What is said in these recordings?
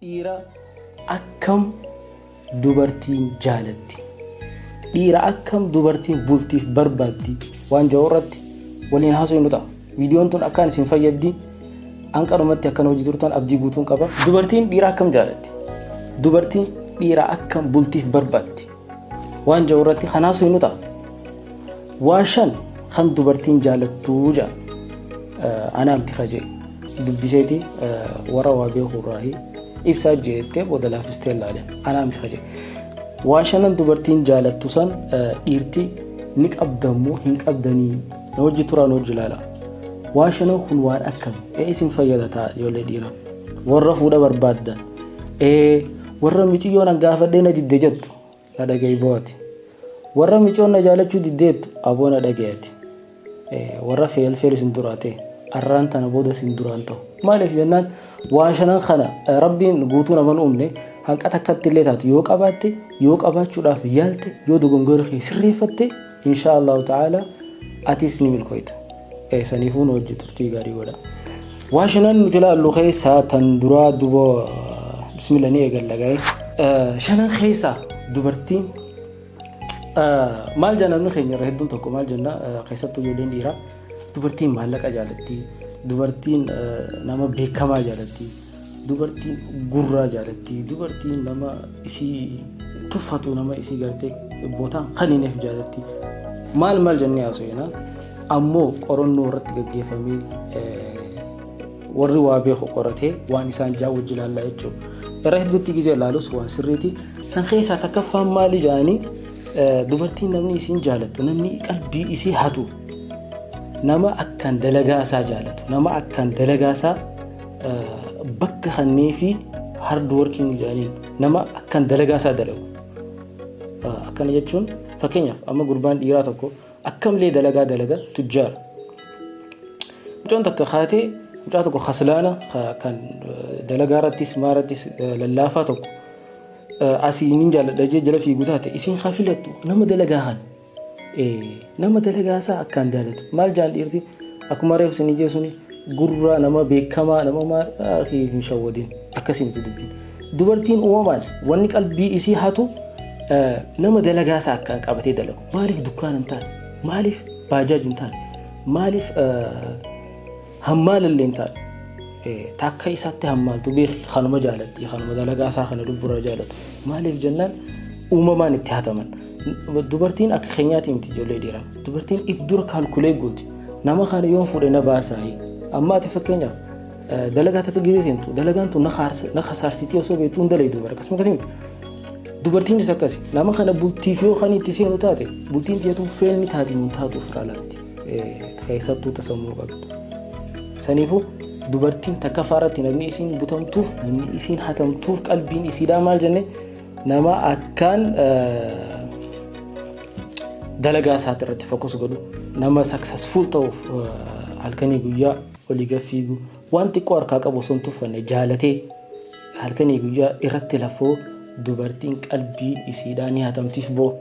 Dhiira akkam dubartiin jaalatti? Dhiira akkam dubartiin bultiif barbaaddi? Waan jiru irratti waliin haasofnu ta'a. Viidiyoon tun akkaan isin fayyaddi. Hanqarumatti akkan hojii turtan abdii guutuun qaba. Dubartiin dhiira akkam jaalatti? Dubartiin dhiira akkam bultiif barbaaddi? Waan jiru irratti kan haasofnu ta'a. Waa shan kan dubartiin jaalattuu jedha. Anaamti kajee dubbiseeti warra waa beeku irraahi ibsaa jeettee booda laaffistee ilaale. Anaamti kajee. Waa shanan dubartiin jaalattu san dhiirti ni qabdammoo hin qabdanii na hojii turaa na hojii ilaala. Waa shanan kun waan akkam ee isin fayyada ta'a ijoollee dhiiraa. Warra fuudha barbaaddan. Ee warra miciyyoon an gaafadhee na didde jettu na dhaga'i bo'ati. Warra micoon na jaalachuu diddeettu aboo na dhaga'ati. Warra feel feel isin duraa ta'e arraan tana booda isin duraan ta'u. Maaliif jennaan waan shanan kana rabbiin guutuu naman uumne hanqa takkatti illee taatu yoo qabaatte, yoo qabaachuudhaaf yaalte, yoo dogongora kee sirreeffatte, insha Allahu ta'ala atis ni milkooyta. Saniifuu nu hojii turtii gaarii godha. Waa shanan nuti ilaallu keessaa tan duraa duba bismillah ni eegalla ga'e. Shanan keessaa dubartiin maal jenna? Namni keenya irra hedduun tokko maal jenna? Keessattuu ijoolleen dhiiraa dubartiin maallaqa jaalatti, dubartiin nama beekamaa jaalatti, dubartiin gurraa jaalatti, dubartiin nama isii tuffatu, nama isii gartee bootaan kaniineef jaalatti, maal maal jennee haasofna. Ammoo qorannoo irratti gaggeeffamee warri waa beeku qoratee waan isaan jaa wajji ilaallaa jechuudha. Irra hedduutti gizee ilaalus waan sirriiti. San keessaa takkaffaan maali jedhanii, dubartiin namni isiin jaalattu, namni qalbii isii hatu, nama akkaan dalagaa isaa jaalatu, nama akkaan dalagaa isaa bakka kannee fi hard working jedhaniin, nama akkaan dalagaa isaa dalagu. Akkana jechuun fakkeenyaaf amma gurbaan dhiiraa tokko akkamillee dalagaa dalaga tujjaara. Mucaan takka kaatee mucaa tokko haslaana kan dalagaa irrattis maarattis lallaafaa tokko asii nin jaalladha jee jala fiigu taate, isiin haa filattu nama dalagaa kana. Nama dalagaa isaa akkaan jaalatu. Maal jaan dhiirti? Akkuma reefu isin ijee suni gurraa nama beekamaa nama maal hin shawwadin, akkasii miti dubbiin. Dubartiin uumamaan wanni qalbii isii hatu nama dalagaa isaa akkaan qabatee dalagu. Maaliif dukkaana hin taane? Maaliif baajaaj hin taane? Maaliif hammaalallee hin taane? Takka isaatti hammaaltu beeki, kanuma jaalatti, kanuma dalagaa isaa kana lubburra jaalatu. Maaliif jennaan uumamaan itti hataman. Dubartiin akka keenyaati miti, ijoollee dhiiraa. Dubartiin if dura calculate gooti. Nama kana yoon fuudhe na baasaayi. Amma ati fakkeenyaaf dalagaa takka gizee seentu, dalagaan tun na kasaarsitii osoo beektuu hin dalaydu bara, akkasuma akkasii miti. Dubartiinis akkasi. Nama kana bultiif yoo kan itti seenu taate, bultiin tiyyatu feelni taati mun taatu ofirraa laatti. Keessattuu tasammuu qabdu. Saniifuu dubartiin takka faaratti namni isiin butamtuuf, namni isiin hatamtuuf, qalbiin isiidhaa maal jenne, nama akkaan dalagaa isaati irratti focus godhu, nama successful ta'uuf halkanii guyyaa olii gad fiigu, waan xiqqoo harkaa qabu osoo hin tuffanne jaalatee halkanii guyyaa irratti lafoo, dubartiin qalbii isiidhaa ni hatamtiif boo.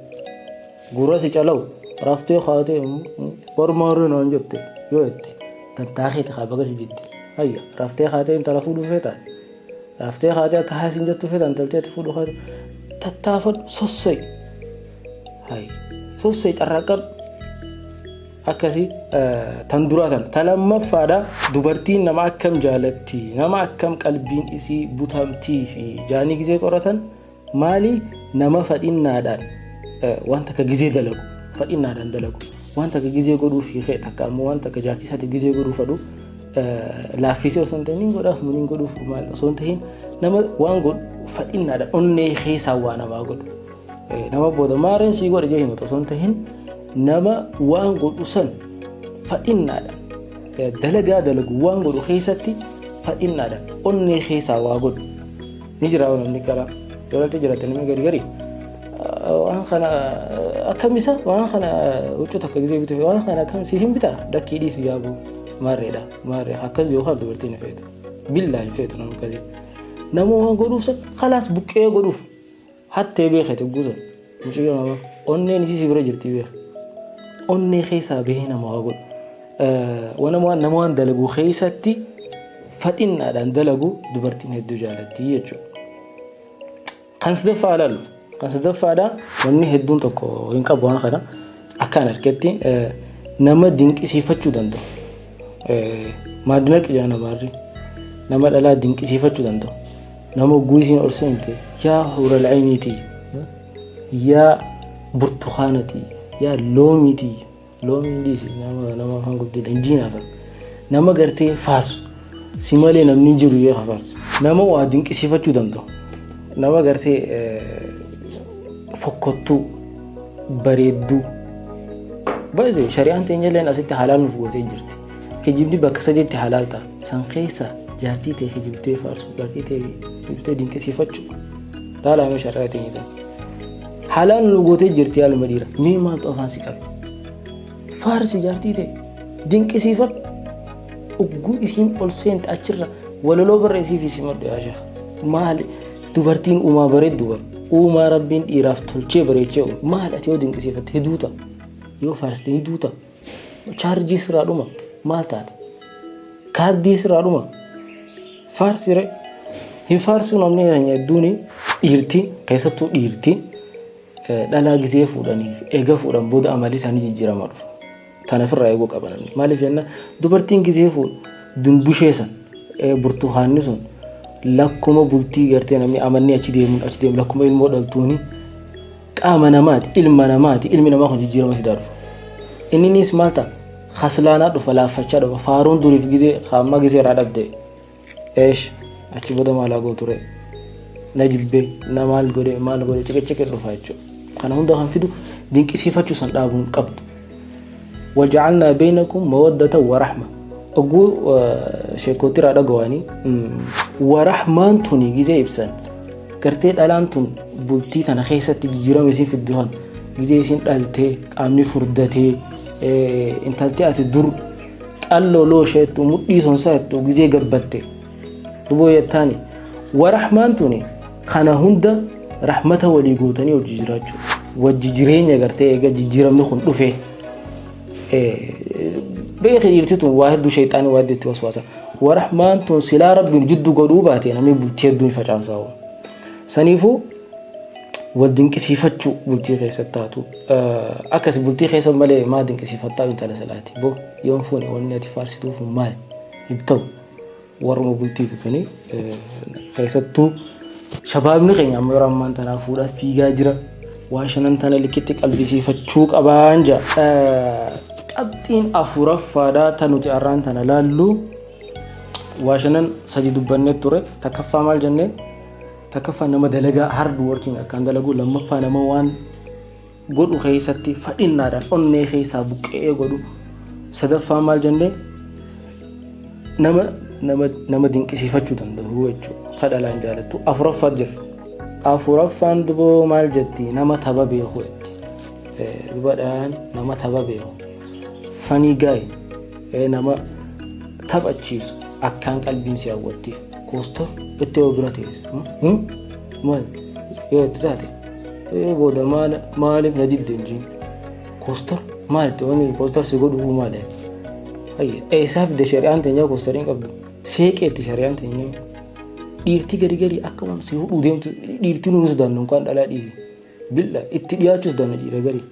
Gurra si calawu raftee kaatee barmaaree naan jette yoo jette, tantaakeeti haa baga si didde. Hayya, raftee kaatee intala fuudhuu feetaa? Raftee kaatee akka haasiin jettu feetaa intaltee ati fuudhuu kaate? Tattaafadhu, sosso'i. Hayya, sosso'i, carraaqqadhu. Akkasii tan duraa tan. Ta lammaffaadha, dubartiin nama akkam jaalatti, nama akkam qalbiin isii butamtii fi jaanii gizee qoratan maali? Nama fadhinnaadhaan waan takka gizee dalagu, fadhinnaadhaan dalagu, waan takka gizee godhuu fi takka ammoo waan takka jaartii isaatiif gizee godhuu fadhu laaffisee osoo hin ta'in godhaaf muniin godhuuf maal osoo hin ta'in, nama waan godhu fadhinnaadhaan onnee keessaa waa namaa godhu, nama booda maareen sii godha jee himatu osoo hin ta'in, nama waan godhu san fadhinnaadhaan dalagaa dalagu, waan godhu keessatti fadhinnaadhaan onnee keessaa waa godhu ni jira. Namni karaa yoo laltee jiraate, namni gari gari waan kana akkam isa waan kana huccuu takka gisee bituuf waan kana akkam siif hin bitaa, lakkii dhiisi yaabu maarreedha maarree akkas yookaan dubartiin hin feetu, billaa hin feetu. Nama akkasii, nama waan godhuuf san khalaas buqqee godhuuf hattee beekete guusan mucayyoo nama onneen isii si bira jirti beeka, onnee keessaa bahee nama waa godhu, nama waan dalagu keessatti fadhinnaadhaan dalagu dubartiin hedduu jaalatti jechuudha. Kan sadaffaa ilaallu. Kan sadaffaadha, namni hedduun tokko hin qabu waan kana akkaan argetti, nama dinqisiifachuu danda'u. Maadinaq ijaa namaarri nama dhalaa dinqisiifachuu danda'u. Nama hogguu isiin ol seente, "Yaa huural ayniitii, yaa burtukaanatii, yaa loomiitii," loomiin dhiisi, nama afaan guddina injiinaa sana. Nama gartee faarsu, si malee namni hin jiru yoo faarsu. Nama waa dinqisiifachuu danda'u. Nama gartee fokkottuu bareedduu. Baay'ee shari'aan teenya illeen asitti halaal nuuf gootee jirti. Kijibni bakka sadiitti halaal ta'a. San keessa jaartii ta'e kijibdee faarsu, jaartii ta'e kijibdee dinqisiifachuu. Laalaa mee shari'aa teenya ta'e. Halaal nu gootee jirti yaaluma dhiira. Mee maaltu afaan si qabe? Faarsi jaartii ta'e dinqisiifadhu. Ugguu isiin ol seente achirra walaloo barreessiif si madhu yaa sheekh. Maali, dubartiin uumaa bareeddu bar. Uumaa Rabbiin dhiiraaf tolchee bareechee uume. Maali, ati yoo dinqisiifatte hiduuta. Yoo faarsite hiduuta. Chaarjii sirraa dhuma, maal taate? Kaardii sirraa dhuma. Faarsire hin faarsuu. Namni hedduun, dhiirti keessattuu, dhiirti dhalaa gizee fuudhaniif eega fuudhan booda amalli isaanii jijjiiramaa dhufa. Tana ofirraa eeguu qaba namni. Maaliif jenna, dubartiin gizee fuudhu dumbushee san, burtukaanni sun lakkuma bultii gartee namni amanni achi deemuun achi deemu, lakkuma ilmoo dhaltuuni qaama namaati, ilma namaati, ilmi namaa kun jijjiirama fidaa dhufa. Inninis maal ta'a? Kaslaanaa dhufa, laaffachaa dhufa. Faaruun duriif gizee hamma gizee irraa dhabde. Eesh, achi booda maalaa gooture? Na jibbee, na maal godhe, maal godhe, ciqiciqi dhufa jechuudha. Kana hunda kan fidu dinqisiifachuu san dhaabuun qabdu. وجعلنا بينكم مودة ورحمة. Oguu sheekootiraa dhagawanii warahmaan tuni gizee ibsan, gartee dhalaan tun bultii tana keessatti jijjiirama isiin fiddu kan gizee isiin dhaltee qaamni furdatee, intaltee ati dur qalloo loosheettu mudhii sonsaattu gizee gabbatte duboo jettaani, warahmaan tuni kana hunda rahmata walii gootanii hojii jiraachuu, wajji jireenya gartee eega jijjiiramni kun dhufee beeki. Dhiirti tun waa hedduu sheexaanii waa hedduutti waswaasa. Warahmaan tun silaa Rabbiin jiddu godhuu baate namni bultii hedduu hin facaasaa'u. Saniifuu wal dinqisiifachuu bultii keessatti taatu akkas bultii keessa malee maa dinqisiifattaa intala salaati bo yoon fuune wanni ati faarsituuf maali hin ta'u. Warruma bultiitu tuni keessattuu shabaabni keenya amma yeroo ammaan tanaa fuudhaa fiigaa jira. Waa shanan tana likitti qalbisiifachuu qabaan jaa. Qabxiin afuraffaadha tan nuti har'aan tana laallu. Waa shanan sadi dubbannee ture. Takkaffaa maal jennee? Takkaffaa nama dalagaa, hard working, akkaan dalagu. Lammaffaa nama waan godhu keessatti fadhinnaadhaan onnee keessaa buqqee godhu. Sadaffaa maal jennee? Nama dinqisiifachuu danda'u jechuudha. Kadhalaan jaalattu. Afuraffaa jira. Afuraffaan duboo maal jetti? Nama tapha beeku jetti. Dubadhaan nama tapha beeku. Funny guy, nama taphachiisu, akkaan qalbiin si hawwatti. Koostor itti yoo bira teessu. Maal yoo itti taate booda maaliif na didde hin jiin. Koostor maal itti wanni koostor si godhu maali? Hayya, eessaa fidde? Shari'aan teenyaa koostariin qabdu. Seeqeetti shari'aan teenyaa. Dhiirti gadi gadi akka waan si hudhuu deemtu, dhiirti nuyi sodaannu kan dhalaa dhiisi. Billa itti dhiyaachuu sodaannu dhiira gadi.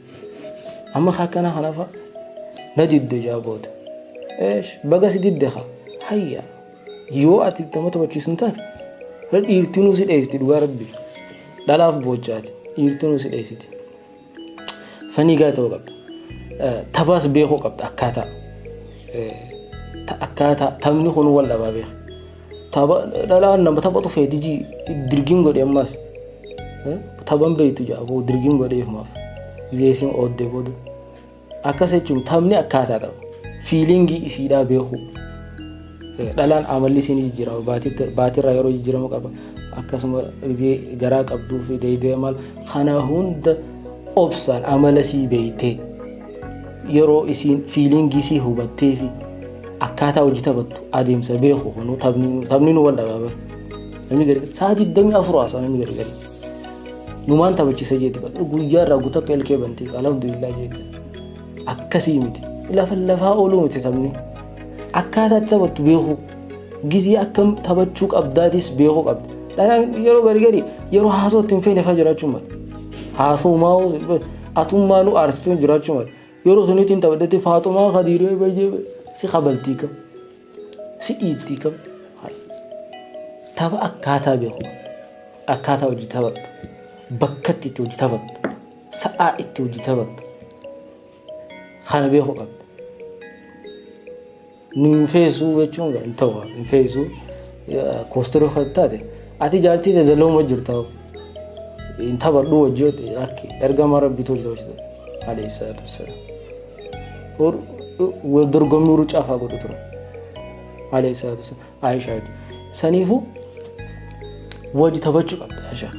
Amma akkana kanafa na didde jaa booda. Eesh, baga si didde haa. Hayya, yoo ati nama taphachiisu hin taane dhiirti nuu si dheessiti, dhugaa Rabbi. Dhalaaf boochaati, dhiirti nuu si dheessiti. Funny guy ta'uu qabda. Taphaas beekuu qabda akkaataa. Akkaataa taphni kun wal dhabaa beeka. Tapha dhalaan nama taphatu feeti dirgiin godhe ammas. Taphan beektu jaa boo dirgiin godheef maaf. Gizee isiin ooddee booda. Akkas jechuun taphni akkaataa qaba. Feelingii isiidhaa beekuu. Dhalaan amalli isiin jijjiirama, baatirraa yeroo jijjiirama qaba. Akkasuma gizee garaa qabduu fi deedee maal kana hunda obsaan amala sii beeytee, yeroo isiin feelingii isii hubattee fi akkaataa hojii taphattu adeemsa beeku kunu taphni nu wal dhabaa bara. Namni gadi sa'a 24 haasa'a namni gadi gadi. Numaan taphachiisa jeeti bara guyyaa irraa guutuu akka ilkee bantiif alhamdulillah jeeti. Akkasii miti. Lafa lafaa ooluu miti taphni. Akkaataa itti taphattu beeku. Gizee akkam taphachuu qabdaatis beekuu qabda. Dhalaan yeroo gari gari yeroo haasoo itti hin feene fa'aa jiraachuu mala. Haasoo atummaa nu aarsituun jiraachuu mala. Yeroo sunitti hin taphadhetti Faaxumaa Kadiiree bayyee si kabaltii kam si dhiittii kam. Tapha akkaataa beekuu qabda. Akkaataa hojii taphattu. Bakkatti itti hojii taphattu. Sa'aa itti hojii taphattu. Kana beekuu qabda. Nu hin feesuu jechuun hin ta'u, hin feesuu koosteroo kan taate ati jaartii ta'e zalooma jirta hin taphadhu hojii akki ergama rabbiitu hojii hojjeta alayhi salaatu wassalaam. Wal dorgommii rucaa fa'aa godhu ture alayhi salaatu wassalaam Aayishaa saniifuu wajji taphachuu qabda Aayishaa.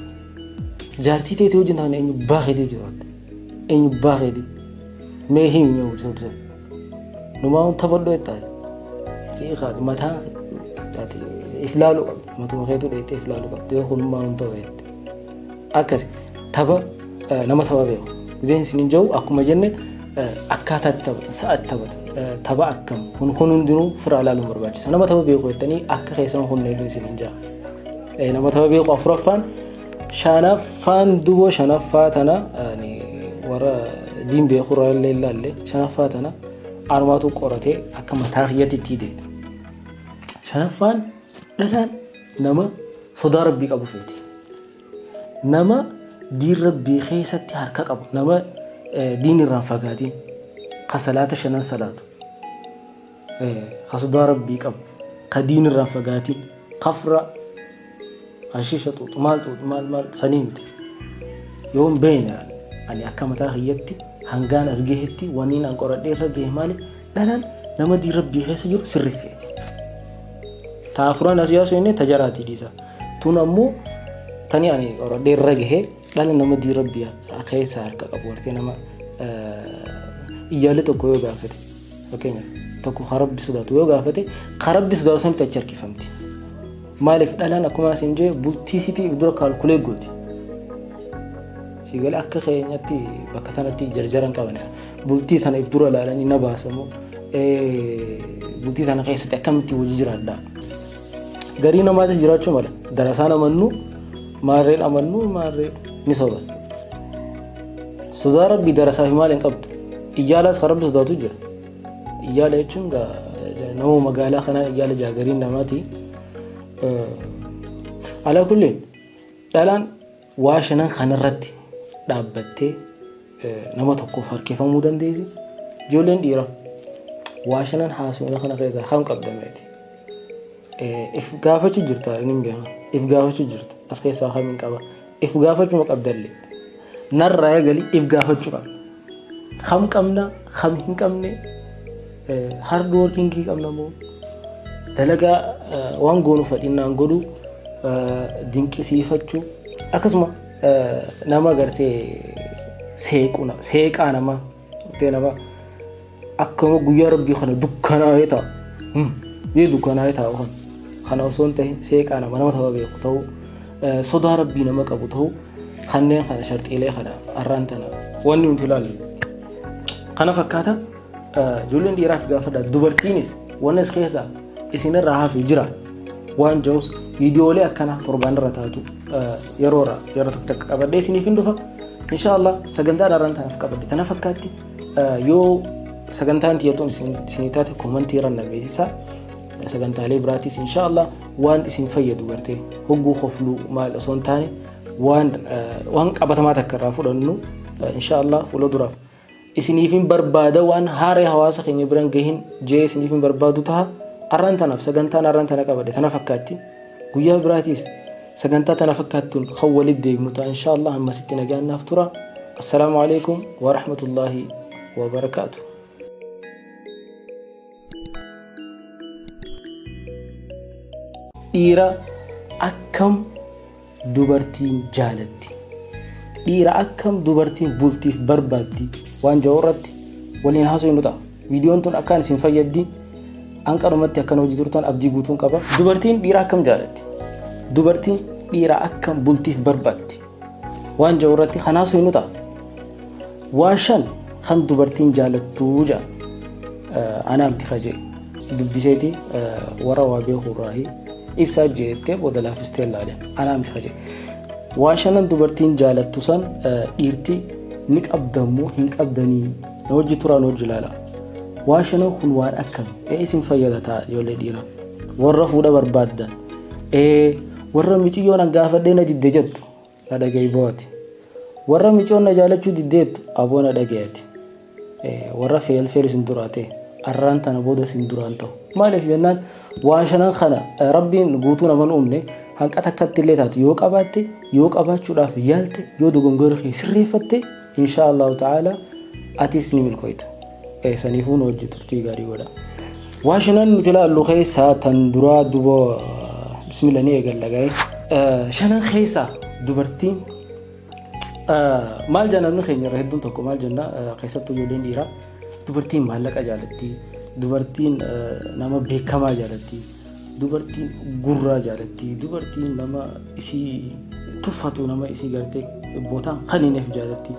Jaartii teetii wajjin taane eenyu baakeetii hojii taphatte eenyu baakeetii mee himi mee hojii taphatte. Numaa taphadhu jettaa hiikaati mataa ati if laaluu qabda matuma keetu dheettee if laaluu qabda yoo kun maal ta'u jette akkasi tapha nama tapha beeku gizeen isin hin jiru akkuma jenne akkaataa itti taphatan sa'a itti taphatan tapha akkam kun kun hundinuu firaa laaluun barbaachisa nama tapha beeku jettanii akka keessan humneef isin hin jaa nama tapha beeku afuraffaan shanaffaan duboo shanaffaa tana warra diin beeku irraa illee ilaalle shanaffaa tana anumaatu qoratee akka mataa kiyyatti itti hidhe. Shanaffaan dhalaan nama sodaa rabbii qabu feeti. Nama diin rabbii keessatti harka qabu nama diin irraan fagaatiin ka salaata shanan salaatu ka sodaa rabbii qabu ka diin irraan fagaatiin kafra hashiisha xuuxu maal xuuxu maal maal sanii miti. Yoo hin beekne ani akka mataa kiyyatti hangaan as gahetti wanniin an qoradhee irra gahe maali dhalaan nama diin rabbii keessa jiru sirri feeti. Ta afuran as yaasu inni ta jaraatii dhiisa. Tun ammoo tani ani qoradhee irra gahe dhala nama diin rabbii keessa harka qabu gartee nama iyyaalee tokko yoo gaafate fakkeenyaaf tokko ka rabbi sodaatu yoo gaafate ka rabbi sodaatu sanitti achi harkifamti. Maaliif dhalaan akkuma isin jee bultii sitii if dura kaalkulee gooti. Siigalee akka keenyatti bakka tanatti jarjaran qaban isa. Bultii tana if dura ilaalanii na baasamoo bultii tana keessatti akkamitti hojii jiraadha. Garii namaatis jiraachuu mala. Darasaan amannu maarreen amannu maarree ni soban. Sodaa rabbii darasaa fi maal hin qabdu. Iyyaalaas kan rabbi sodaatu jira. Iyyaala jechuun nama magaalaa kanaa iyyaala jaagariin namaati. Alaa kulliin dhalaan waa shanan kanarratti dhaabbattee nama tokkoof harkifamuu dandeessi. Ijoolleen dhiiraa waa shanan haasofna kana keessaa kam qabdameeti? If gaafachuu jirta inni hin beekan. If gaafachuu jirta as keessaa kam hin qaba. If gaafachuu qabdallee. Narraa eegali if gaafachuu qabna. Kam qabna kam hin qabne hard working qabna moo dalagaa waan goonu fadhinnaan godhu dinqisiifachuu akkasuma nama gartee seequna seeqaa nama gartee nama akkuma guyyaa rabbii kana dukkanaa'ee taa'u yoo dukkanaa'ee taa'u kana kana osoo hin ta'in seeqaa nama nama tapha beeku ta'uu sodaa rabbii nama qabu ta'uu kanneen kana sharxiilee kana arraan tana wanni nuti ilaallu kana fakkaata. Ijoolleen dhiiraaf gaafadha dubartiinis wanni as keessaa isinirraa hafe jira waan jirus viidiyoolee akkanaa torbaan irra taatu yeroora yeroo tokko takka qabadhee isiniif hin dhufa inshaallah. Sagantaan arraan tanaaf qabadhe tana fakkaatti. Yoo sagantaan tiyyatuun isinii taate koomantii irra na beeksisaa. Sagantaalee biraatis inshaallah waan isin fayyadu gartee hogguu kofluu maal osoo hin taane waan waan qabatamaa takka irraa fudhannu inshaallah fuula duraaf isiniifin barbaada waan haaree hawaasa keenya biran gahin jee isiniifin barbaadu taha. Arraan tanaaf sagantaan arraan tana qabadhe tana fakkaatti. Guyyaa biraatiis sagantaa tana fakkaattuun kan walitti deebinu ta'a inshaallah. Ammasitti nagaan naaf tura. Assalaamu alaikum wa rahmatullaahi wa barakaatu. Dhiira akkam dubartiin jaalatti? Dhiira akkam dubartiin bultiif barbaaddi? Waan jiru irratti waliin haasofnu ta'a. Viidiyoon tun akkaan isin fayyaddi. Hanqarumatti akkan hojii turtan abdii guutuun qaba. Dubartiin dhiira akkam jaalatti? Dubartiin dhiira akkam bultiif barbaaddi? Waan jiru irratti kan haasofnu ta'a. Waa shan kan dubartiin jaalattuu jedha. Anaamti kajee. Dubbiseeti warra waa beeku irraahi ibsaa jeettee booda laaffistee ilaale. Anaa miti kaje. Waa shanan dubartiin jaalattu san dhiirti ni qabdammoo hin qabdanii? Na hojii turaa, na hojii ilaala. Waan shanan kun waan akkami? Ee, isin fayyada ta'a ijoollee dhiiraa. Warra fuudha barbaaddan. Ee, warra miciyyoon an gaafadhee na didde jettu na dhaga'i bo'ati. Warra miciyyoon na jaalachuu diddeettu aboo na dhagayati. Warra fail fail isin duraa ta'e arraan tana booda isin duraan ta'u. Maaliif jennaan, waan shanan kana Rabbiin guutuu naman uumne. Hanqa takkatti illee taatu yoo qabaatte, yoo qabaachuudhaaf yaalte, yoo dogongora kee sirreeffatte, insha Allahu ta'ala atis ni milkooyta. Saniifuu nu hojii turtii gaarii godha. Waan shanan nuti ilaallu keessaa tan duraa duba bismillah ni eegalla gaa'e. Shanan keessaa dubartiin maal jenna? Namni keenya irra hedduun tokko maal jenna? Keessattuu ijoolleen dhiiraa dubartiin maallaqa jaalatti, dubartiin nama beekamaa jaalatti, dubartiin gurraa jaalatti, dubartiin nama isii tuffatu, nama isii gartee bootaan kaniineef jaalatti,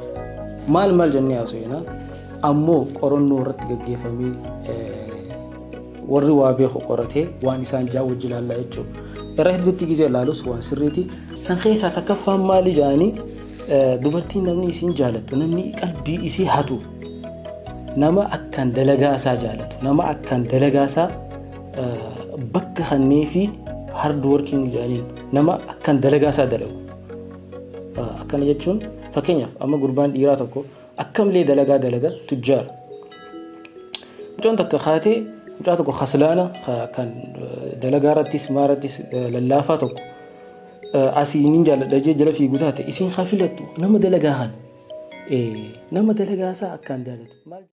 maal maal jennee haasofna. Ammoo qorannoo irratti gaggeeffamee warri waa beeku qoratee waan isaan jaa wajji ilaallaa jechuudha. Irra hedduutti gizee ilaalus waan sirriiti. San keessaa takkaffaan maali jedhanii, dubartiin namni isiin jaalattu, namni qalbii isii hatu, nama akkaan dalagaa isaa jaalatu, nama akkaan dalagaa isaa bakka kannee fi hard working jedhaniin, nama akkaan dalagaa isaa dalagu. Akkana jechuun, fakkeenyaaf, amma gurbaan dhiiraa tokko akkamillee dalagaa dalaga tujjaara. Mucaan takka kaatee mucaa tokko haslaana kan dalagaa irrattis maarattis lallaafaa tokko asii nin jaalladha jee jala fiigu taate, isiin haa filattu nama dalagaa kana. Nama dalagaa isaa akkaan jaalatu.